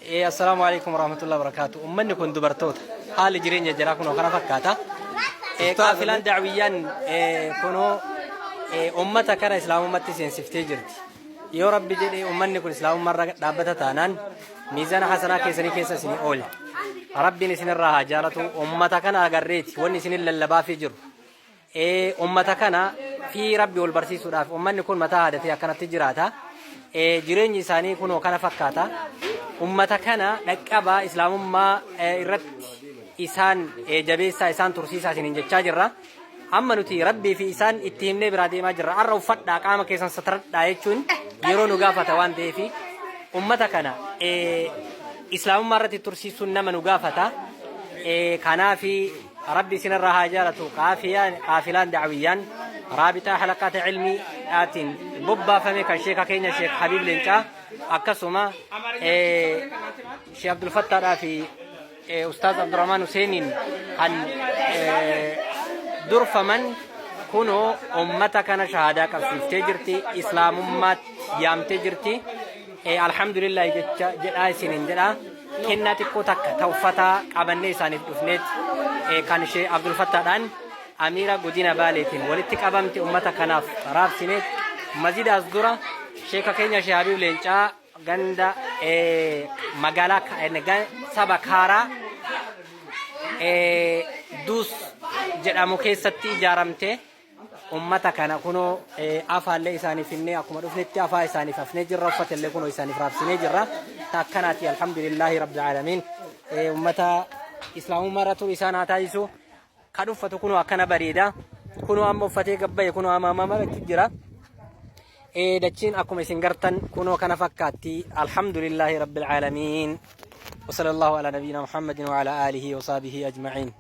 Assalaamu alaikum warahmatullahi wabarakatuh. Ummanni kun dubartoota. Haalli jireenya jaraa kunoo kana fakkaata. Qaafilaan da'wiyyaan kunoo ummata kana islaamummaatti seensiftee jirti. Yoo Rabbi jedhee ummanni kun islaamummaarra dhaabbata taanaan miizana hasanaa keessanii keessa isinii oola. Rabbiin isinirraa haa jaalatu. Ummata kana agarreeti wanni isinin lallabaafii jiru. Ee ummata kana fi Rabbi wal barsiisuudhaaf ummanni kun mataa haadatee akkanatti jiraata. Ee jireenyi isaanii kunoo kana fakkaata. Ummata kana dhaqqabaa islaamummaa irratti isaan jabeessaa isaan tursiisaa isiniin jechaa jirra. Amma nuti Rabbii fi isaan itti himnee biraa deemaa jirra. Arra uffadhaa qaama keessan sataradhaa jechuun yeroo nu gaafata waan ta'eef ummata kana islaamummaa irratti tursiisuun nama nu gaafata. Kanaafi Rabbi isinirraa haa jaalatu qaafiyaan qaafilaan da'awiyyaan raabixaa halaqaata ilmii dhaatiin bobbaafame kan sheeka keenya Sheek Habiib Leencaa akkasuma Sheek Abdul Fattaadhaa fi Ustaaz Abdurrahmaan Huseeniin kan durfaman kunoo ummata kana shahaadaa qabsiiftee jirti islaamummaatti yaamtee jirti. Alhamdulillah jecha jedhaa isiniin jedhaa. Kennaa xiqqoo takka ta uffataa qabannee isaaniif dhufneet kan ishee Abdul Fattaadhaan Amiira godina Baaleetiin walitti qabamte ummata kanaaf raabsineet masjida as dura sheeka keenya Shee Habiib Leencaa ganda magaalaa saba Kaaraa Duus jedhamu keessatti ijaaramte. Ummata kana kunoo afaallee isaaniif finnee akkuma dhufnetti afaa isaaniif afnee jirra, uffatallee kunoo isaaniif raabsinee jirra. Ta akkanaati, alhamdulillaahi rabbil aalamiin. Ummata islaamummaa irra turu isaan haa taasisu. Kan uffatu kunoo akkana bareeda. Kunoo amma uffatee gabbaye, kunoo amma amma jechuu jira. Dachiin akkuma isin gartan kunoo kana fakkaatti, alhamdulillaahi rabbil aalamiin. وصلى الله على نبينا محمد وعلى آله وصحبه أجمعين.